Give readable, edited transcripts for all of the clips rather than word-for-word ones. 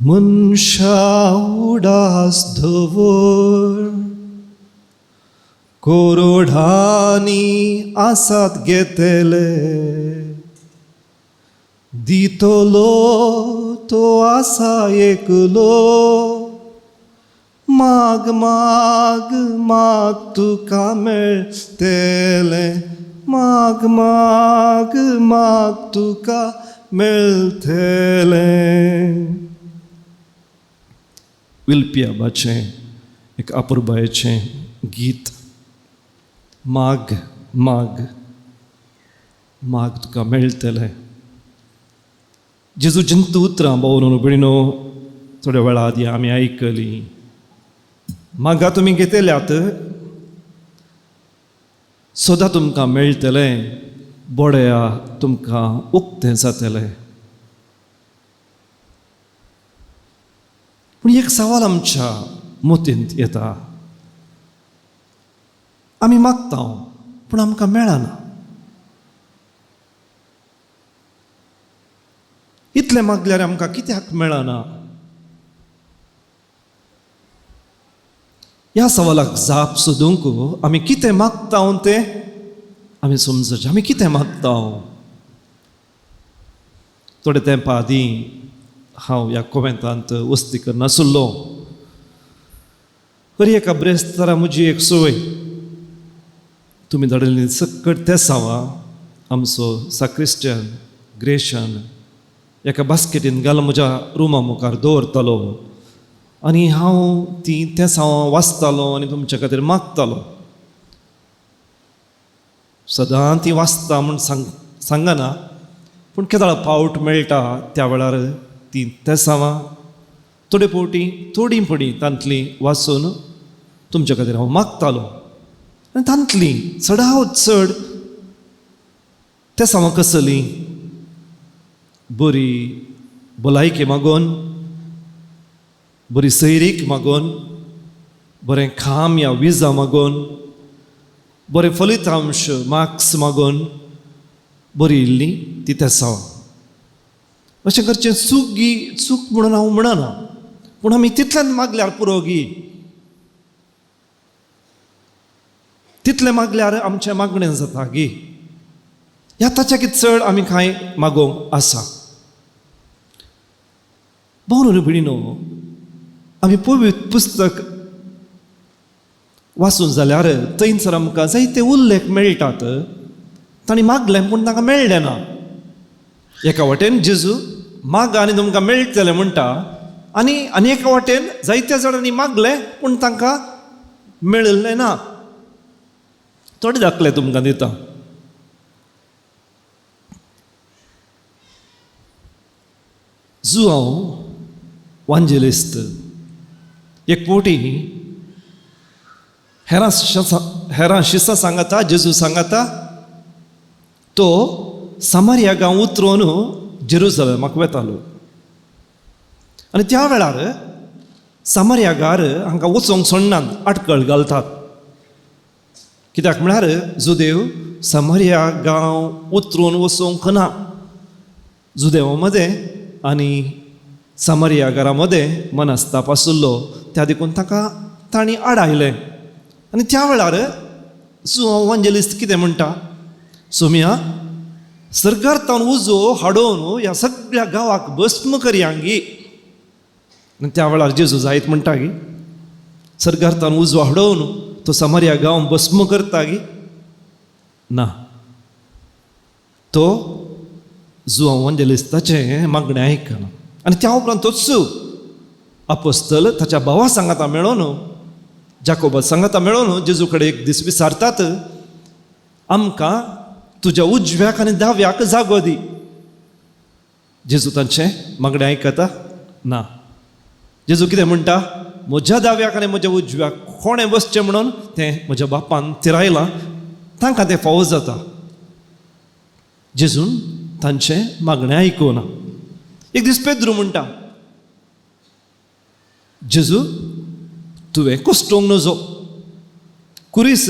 मनशा उडास दवर कोरोडांनी आसात घेतले दितलो तो आसा एकलो माग माग माग तुका मेळटलें माग माग माग तुका मेळटलें. विल्पियाबाचें एक अपुरबायेचें गीत माग माग माग तुका मेळटलें. जेजू जिंत उतरां भावनो भयणीनो थोड्या वेळा आदीं आमी आयकलीं. मागा तुमी घेतल्यात, सदां तुमकां मेळटलें, बड्या तुमकां उक्तें जातलें. पूण एक सवाल आमच्या मतींत येता, आमी मागता पूण आमकां मेळना. इतलें मागल्यार आमकां कित्याक मेळना? ह्या सवालाक जाप सोदूंक आमी कितें मागता तें आमी समजचें. आमी कितें मागता? थोडे तेंपा आदीं हांव ह्या कोवेंतांत वस्ती करनासलो. हर एका ब्रेस्तारा म्हजी एक संवय, तुमी धाडिल्ली सकट तेसांवां आमचो साक्रिस्टियन ग्रेशन एका बास्केटीन घालून म्हज्या रुमा मुखार दवरतालो आनी हांव ती तेसांवां वाचतालो आनी तुमच्या खातीर मागतालो. सदां ती वाचता म्हूण सांगना, पूण केदळ पावट मेळटा त्या वेळार ती तेसांवां थोडे फावटी थोडी पडी तांतली वाचून तुमच्या खातीर हांव मागतालो. आनी तांतली चडावत चड तेसांवां कसली बरी भलायकी मागून, बरी सैरीक मागून, बरें खाम या विजा मागून, बरें फलितांश मार्क्स मागून बरी इल्ली ती तेसांवां. अशें करचें चूक गी चूक म्हणून हांव म्हणना, पूण आमी तितल्यान मागल्यार पुरो गी, तितलें मागल्यार आमचें मागणें जाता गी, ह्या ताच्या कितें चड आमी कांय मागोवंक आसा. भावनो भयणीनो, आमी पवित्र पुस्तक वाचून जाल्यार थंयसर आमकां जायते उल्लेख मेळटात. तांणी मागलें पूण तांकां मेळ्ळें ना. एका वाटेन जेजू मागा आनी तुमकां मेळटलें म्हणटा, आनी आनी एका वाटेन जायत्या जाणांनी मागलें पूण तांकां मेळिल्लें ना. थोडे दाखले तुमकां दिता. जुआंव वांजेलिस्त एक फावटी हेरां शिसां सांगता, जेजू सांगता, तो सामारिया गांव उतरून जेरुजलेमाक वेतालो आनी त्या वेळार सामारियागार हांकां वचोंक सोडनात, आटकळ घालतात. कित्याक म्हळ्यार जुदेव सामारिया गांव उतरून वचोंक ना. जुदेवा मदें आनी सामारिया घरा मदें मनस्ताप आशिल्लो, त्या देखून ताका तांणी आडायलें. आनी त्या वेळार जुआंव वांजेलिस्त कितें म्हणटा, सोम्या सरकार तावन उजो हाडोवन ह्या सगळ्या गांवाक भस्म करयांगी. आनी त्या वेळार जेजू जायत म्हणटा गी, सरकार तावन उजो हाडोवन तो सामारिया गांव भस्म करता गी? ना, तो जुआंव वांजेलिस्ताचें मागणें आयकना. आनी त्या उपरांत तोच आपोस्तल ताच्या भावा सांगाता मेळोन, जाकोबा सांगाता मेळोन जेजू कडेन एक दीस विचारतात, आमकां तुज्या उजव्याक आनी दाव्याक जागो दी. जेजू तांचें मागणें आयकता ना. जेजू कितें म्हणटा, म्हज्या दाव्याक आनी म्हज्या उजव्याक कोणें बसचें म्हणून तें म्हज्या बापान थिरायलां, तांकां तें फावो जाता. जेजून तांचें मागणें आयकुना. एक दीस पेद्रू म्हणटा, जेजू तुवें कुश्टोवंक नजो, कुरीस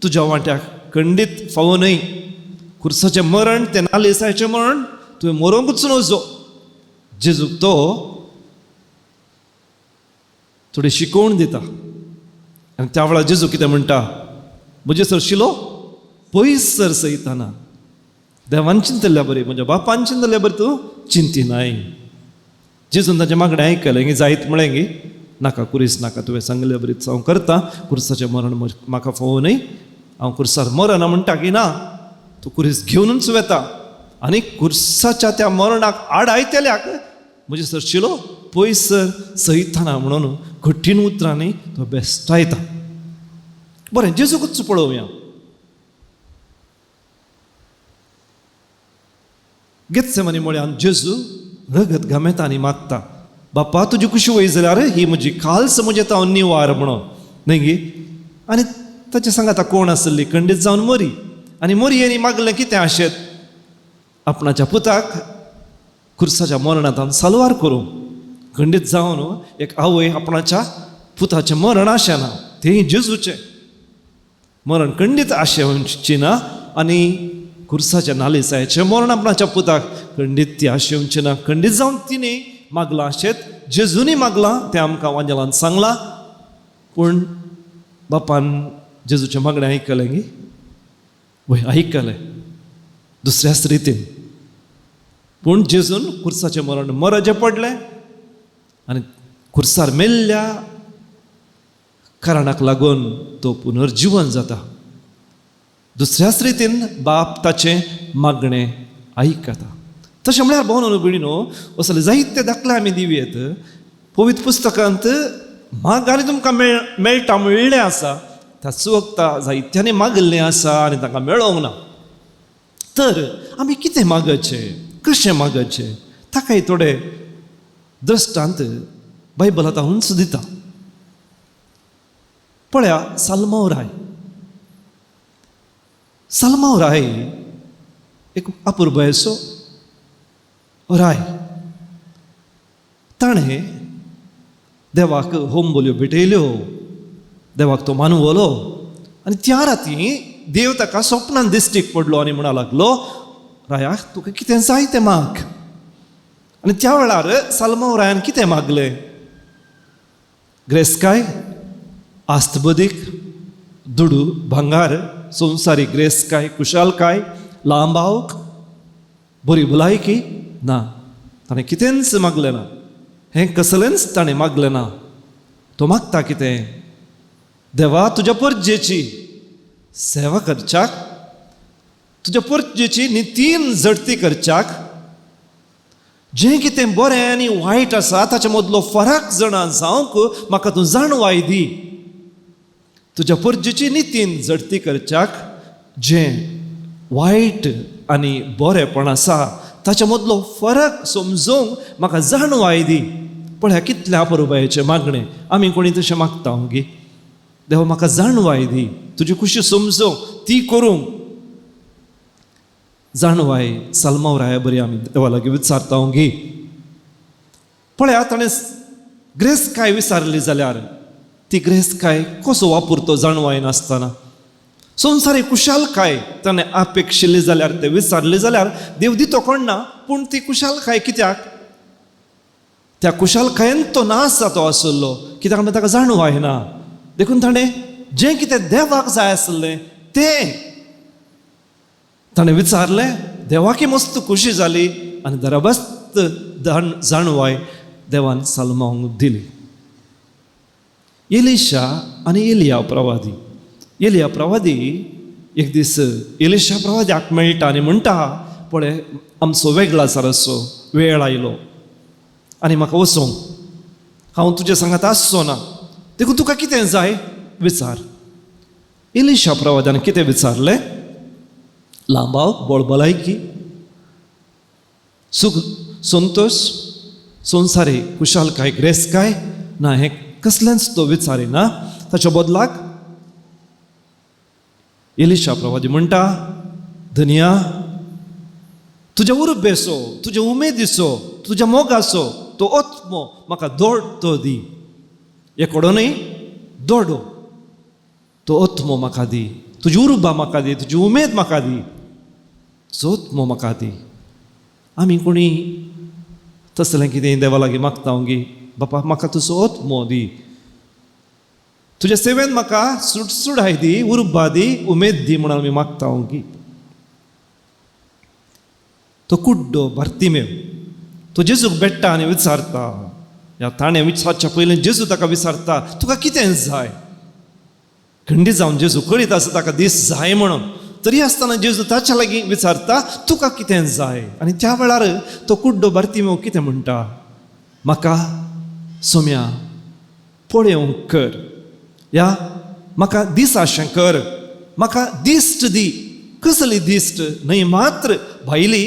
तुज्या वांट्याक खंडीत फावो न्हय, खुर्साचें मरण तें नालिसाचें मरण तुवें मरोंकूच नजो. जेजूक तो थोडी शिकोवण दिता. आनी त्या वेळार जेजू कितें म्हणटा, म्हजे सरशिलो पयस सर सयताना, देवान चिंतल्या बरी, म्हज्या बापान चिंतल्या बरी तूं चिंतिनाय. जेजून ताचें मागणें आयकलें गी जायत म्हळें गी नाका कुरीस नाका, तुवें सांगल्या बरीच हांव करता, कुर्साचें मरण म्हाका फोव न्हय, हांव कुर्सार मरना म्हणटा की ना, तूं कुरीस घेवनूच वेता आनी कुर्साच्या त्या मरणाक आडायतल्याक म्हजे सरशिलो पयस सर सयताना म्हणून कठीण उतरांनी तो बेस्टायता. बरें, जेजूकूच पळोवया. गेत्सेमनी म्हळ्यान जेजू रगत घामेता आनी मागता, बापा तुजी कुशी वय जाल्यार ही म्हजी काल्स म्हजें हांव निवार म्हणून न्हय गी. आनी ताचे सांगाता कोण आसली खंडीत जावन मोरी, आनी मोरयेनी मागलें कितें आशेत, आपणाच्या पुताक खुर्साच्या मरणांत सालवार करूं. खंडीत जावन एक आवय आपणाच्या पुताचें मरण आशेना, तें जेजूचें मरण खंडीत आशेवची ना, आनी खुर्साच्या नालिसायचें मरण आपणाच्या पुताक खंडीत ती आशेवची ना. खंडीत जावन तिणें मागलां आशेत, जेजूनी मागलां तें आमकां वांजेलान सांगलां. पूण बापान जेजूचें मागणें आयकलें गी? वय आयकलें, दुसऱ्याच रितीन. पूण जेजून खुर्साचें मरण मरचें पडलें आनी खुर्सार मेल्ल्या कारणाक लागून तो पुनर्जिवन जाता. दुसऱ्याच रितीन बाप ताचें मागणें आयकता. तशें म्हळ्यार भोवन भयणीनो असले जायते दाखले आमी दिवयेत. पवित्र पुस्तकांत माग आनी तुमकां मेळटा म्हणिल्लें आसा, त्याच वखता जायत्यांनी मागिल्लें आसा आनी तांकां मेळोंक ना. तर आमी कितें मागचें, कशें मागचें, ताकाय थोडे दृश्टांत बायबल आतां हुंच दिता. पळया, साल्मांव राय, साल्मांव राय एक अपुरबायेचो राय. ताणें देवाक होमबोलयो भेटयल्यो, देवाक तो मानवलो आनी त्या राती देव ताका स्वप्नान दिश्टीक पडलो आनी म्हणा लागलो, रायाक तुका कितें जाय तें माग. आनी त्या वेळार साल्मांव रायान कितें मागलें, ग्रेसकाय, आस्तबदीक, दुडू, भांगार, संवसारी ग्रेसकाय, कुशालकाय, लांबावक, बरी भलायकी ना, ताणें कितेंच मागलें ना, हें कसलेंच ताणें मागलें ना. तो मागता कितें, देवा तुज्या परजेची सेवा करच्याक, तुज्या परजेची नितीन झडती करच्याक, जें कितें बरें आनी वायट आसा ताचे मदलो फरक जाणा जावंक म्हाका तूं जाणवाय दी. तुज्या परजेची नितीन झडती करच्याक जें वायट आनी बरेंपण आसा ताचे मदलो फरक समजूंक म्हाका जाणवाय दी. पळया कितल्या अपुरबायेचें मागणें, आमी कोणी तशें मागता गी, देवा म्हाका जाणवाय दी, तुजी खुशी समजूंक, ती करूंक जाणवाय. साल्मांव राया बरी आमी देवा लागीं विचारता गी. पळया, ताणें ग्रेसकाय विचारली जाल्यार ती ग्रेसकाय कसो वापरतो जाणवाय नासतना, संवसारी कुशालकाय ताणें अपेक्षिल्ली जाल्यार, ते विचारली जाल्यार देव दितो कोण ना, पूण ती कुशालकाय कित्याक, त्या कुशालकायेन तो नास जातो आसलो, कित्याक म्हणल्यार ताका जाणवाय ना. देखून ताणें जें कितें देवाक जाय आसलें तें ताणें विचारलें, देवाकी मस्त खुशी जाली आनी दराबस्त जाणवाय देवान साल्मांक दिली. एलिशा आनी एलिया प्रवादी, एलिया प्रवादी एक दीस एलिशा प्रवाद्याक मेळटा आनी म्हणटा, पळय आमचो वेगळा सारसो वेळ आयलो आनी म्हाका वचोंक, हांव तुज्या सांगात आसचो ना, देखून तुका कितें जाय विचार. एलिशा प्रवाद्यान कितें विचारलें, लांबाव, बळबलायकी, सुख, संतोश, संवसारी कुशालकाय, ग्रेसकाय ना, हें कसलेंच तो विचारिना. ताच्या बदलाक एलिशा प्रवादी म्हणटा, धनिया तुज्या उर्बेचो, तुज्या उमेदीचो, तुज्या मोगाचो तो आत्मो म्हाका दोड तो दी, एकोडो न्हय दोडो, तो आत्मो म्हाका दी, तुजी उर्बा म्हाका दी, तुजी उमेद म्हाका दी, तुजो आत्मो म्हाका दी. आमी कोणी तसलें कितें देवा लागीं मागता गी, बापा म्हाका तुजो आत्मो दी, तुज्या सेवेन म्हाका सुटसुडाय दी, उर्बा दी, उमेद दी म्हणून आमी मागता की. तो कुड्डो बार्तिमेव तो जेजूक भेट्टा आनी विचारता. ह्या ताणें विचारच्या पयलीं जेजू ताका विचारता, तुका कितें जाय? खंडीत जावन जेजू कळीत आसा ताका दीस जाय म्हणून, तरी आसतना जेजू ताच्या लागीं विचारता, तुका कितें जाय? आनी त्या वेळार तो कुड्डो बार्तिमेव कितें म्हणटा? म्हाका सोम्या पळोवंक कर, या म्हाका दिसाशें कर, म्हाका दिश्ट दी. कसली दिश्ट? न्हय मात्र भायली,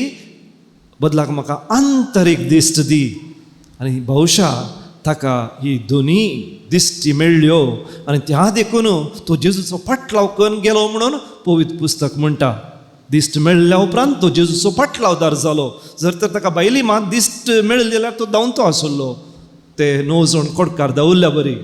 बदलाक म्हाका आंतरीक दिश्ट दी. आनी बहुशा ताका ही दोनी दिश्टी मेळ्ळ्यो आनी त्या देखून तो जेजूचो फाटलाव करून गेलो म्हणून पवित्र पुस्तक म्हणटा. दिश्ट मेळ्ळ्या उपरांत तो जेजूचो फाटलावदार जालो. जर तर ताका भायली मात दिश्ट मेळ्ळी जाल्यार तो धांवतो आसलो, ते 9 जाण कोडकार धांवल्ल्या बरी.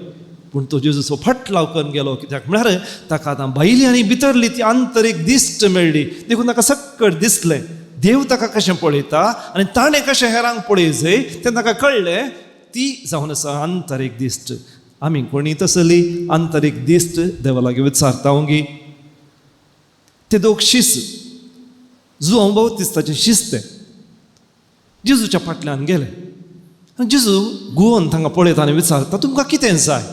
पूण तो जेजूचो फाटलाव करून गेलो, कित्याक म्हळ्यार ताका आतां भायली आनी भितरली ती आंतरीक दिश्ट मेळ्ळी. देखून ताका सक्कड दिसलें देव ताका कशें पळयता आनी ताणें कशें हेरांक पळय जाय तें ताका कळ्ळें. ती जावन आसा आंतरीक दिश्ट. आमी कोणी तसली आंतरीक दिश्ट देवा लागीं विचारता गी? ते दोग शीस, जुआंव बाप्तिस्ताचें शीस, ते जेजूच्या फाटल्यान गेले आनी जेजू गुवन तांकां पळयता आनी विचारता, तुमकां कितें जाय?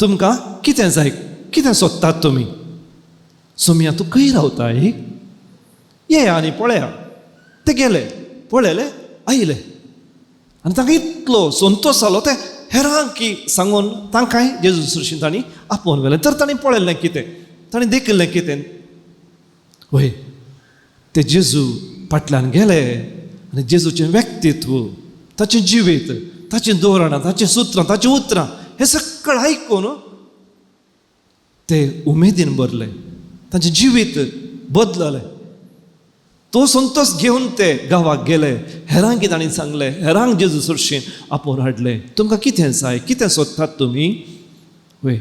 तुमकां कितें जाय? कितें सोदतात तुमी? सोमया तूं खंय रावताय? ये आनी पळया. ते गेले, पळयले, आयले आनी तांकां इतलो संतोश जालो ते हेरांक की सांगून तांकांय जेजू सुरशीन तांणी आपोवन व्हेलें. तर तांणी पळयलें कितें, तांणी देखिल्लें कितें? वय, ते जेजू फाटल्यान गेले आनी जेजूचें व्यक्तित्व, ताचें जिवीत, ताचीं धोरणां, ताचीं सुत्रां, ताचीं उतरां हें सगळें आयकून ते उमेदीन भरले, तांचें जिवीत बदललें. तो संतोश घेवन ते गांवाक गेले, हेरांक तांणी सांगलें, हेरांक जेजू सुरशीन आपोवन हाडले. तुमकां कितें जाय? कितें सोदतात तुमी? वय,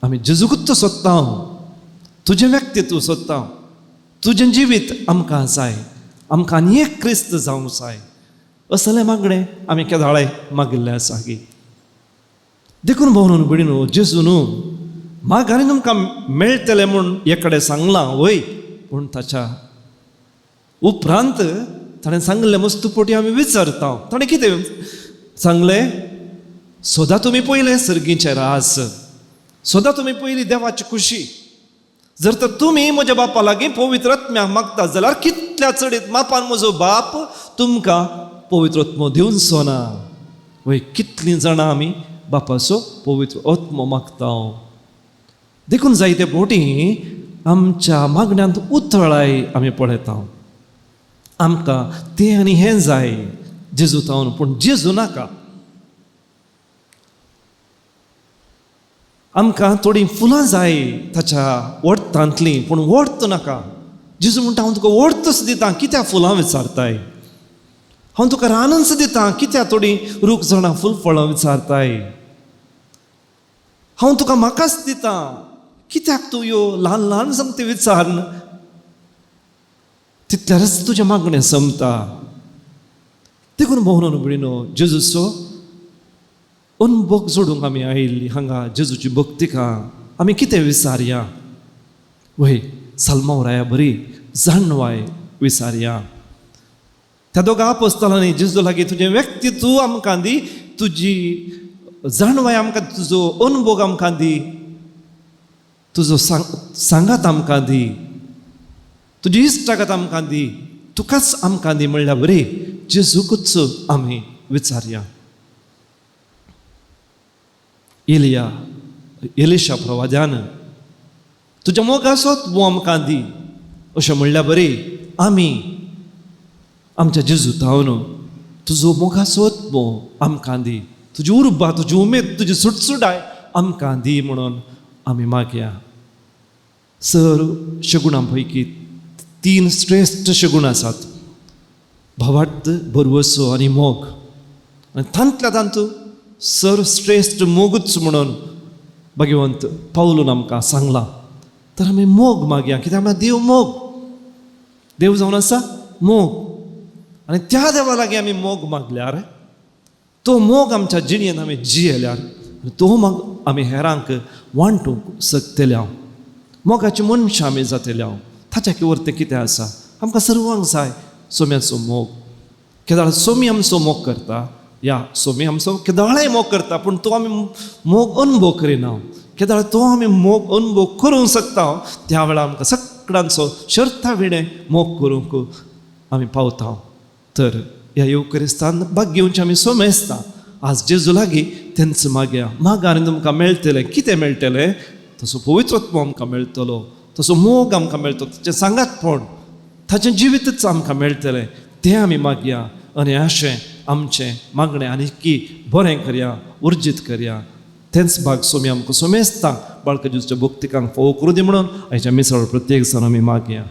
आमी जेजूकूच सोदता, तुजें व्यक्तित्व सोदता, तुजें जिवीत आमकां जाय, आमकां आनी एक क्रिस्त जावंक जाय. असलें मागणें आमी केदाळे मागिल्लें आसा की. देखून भोवन भयणीनो, जेजू न्हू माग आनी तुमकां मेळटलें म्हूण हे कडेन सांगलां वय, पूण ताच्या उपरांत ताणें सांगलें मस्त पोटी आमी विचारता. ताणें कितें सांगलें? सदां तुमी पयलें सर्गीचें राज, सदां तुमी पयली देवाची खुशी. जर तर तुमी म्हज्या बापा लागीं पवित्र आत्म्याक मागता जाल्यार कितल्या चडीत मापान म्हजो बाप तुमकां पवित्र आत्मो दिवचो ना. वय, कितलीं जाणां आमी बापाचो पवित्र आत्मो मागता. देखून जायते बोटी आमच्या मागण्यांत उतळाय आमी पळयता. आमकां तें आनी हें जाय जेजू तावन, पूण जेजू नाका. आमकां थोडीं फुलां जाय ताच्या वोर्तांतलीं, पूण वोर्त नाका. जेजू म्हणटा, हांव तुका वोर्तच दिता, कित्याक फुलां विचारताय? हांव तुका रानच दिता, कित्याक थोडीं रूख झाडां फूल फळां विचारताय? हांव तुका म्हाकाच दिता, कित्याक तूं ह्यो ल्हान ल्हान समती विचार? तितल्यारच तुजें मागणें समता. देखून भोवनो भयणीनो, जेजूचो अनभोग जोडूंक आमी आयिल्ली हांगा जेजूची भक्तिका आमी कितें विचारया? वय, साल्मावराया बरी जाणवाय विचारया. त्या दोगा आपोस्तालांनी जेजू लागीं तुजें व्यक्तित्व आमकां दी, तुजी जाणवाय आमकां, तुजो अनभोग आमकां दी, तुजो सांगात आमकां दी, तुजी इश्टागत आमकां दी, तुकाच आमकां दी म्हणल्यार बरी जेजूकूच आमी विचारया. एलिया एलिशा प्रवाद्यान तुज्या मोगाचो तूं आमकां दी अशें म्हणल्यार बरी आमी आमच्या जेजू तावन तुजो मोगाचो तूं आमकां दी, तुजी उर्बा, तुजी उमेद, तुजी सुटसुटाय आमकां दी म्हणून आमी मागया. सर शगुणां पैकी 3 श्रेश्ठ शगुण आसात, भावार्थ, भरवसो आनी मोग. आनी तांतल्या तांतू सर्वश्रेश्ठ मोगूच म्हणून भगवंत पावलून आमकां सांगलां. तर आमी मोग मागया, कित्याक म्हळ्यार देव मोग, देव जावन आसा मोग, आनी त्या देवा लागीं आमी मोग मागल्यार तो मोग आमच्या जिणेंत आमी जियेल्यार तो मोग आमी हेरांक वांटूंक शकतले हांव, मोगाची मनशां आमी जातले हांव. ताच्या वरतें कितें आसा? आमकां सर्वांक जाय सोम्याचो मोग. केदाळ सोमी आमचो मोग करता, या सोमी आमचो केदाळय मोग करता, पूण तो आमी मोग अनुभव करिना. केदाळ तो आमी मोग अनुभव करूंक शकता, त्या वेळार आमकां सगळ्यांचो शर्ता विणें मोग करूंक आमी पावता. तर ह्या येवकरिस्तान भाग घेवचें आमी सोमेसता. आज जेजू लागीं तेंच मागया, मागा आनी तुमकां मेळटलें. कितें मेळटलें? तसो पवित्रत्व आमकां मेळटलो, तसो मोग आमकां मेळटलो, ताचें सांगातपण, ताचें जिवीतच आमकां मेळटलें. तें आमी मागया आनी अशें आमचें मागणें आनी की बरें करया, उर्जीत करया. तेंच भाग सोमी आमकां सोमेसता बाळका जेजूच्या भक्तिकांक फावो करूं दी म्हणून आयच्या मिसाळ प्रत्येक जाण आमी मागया.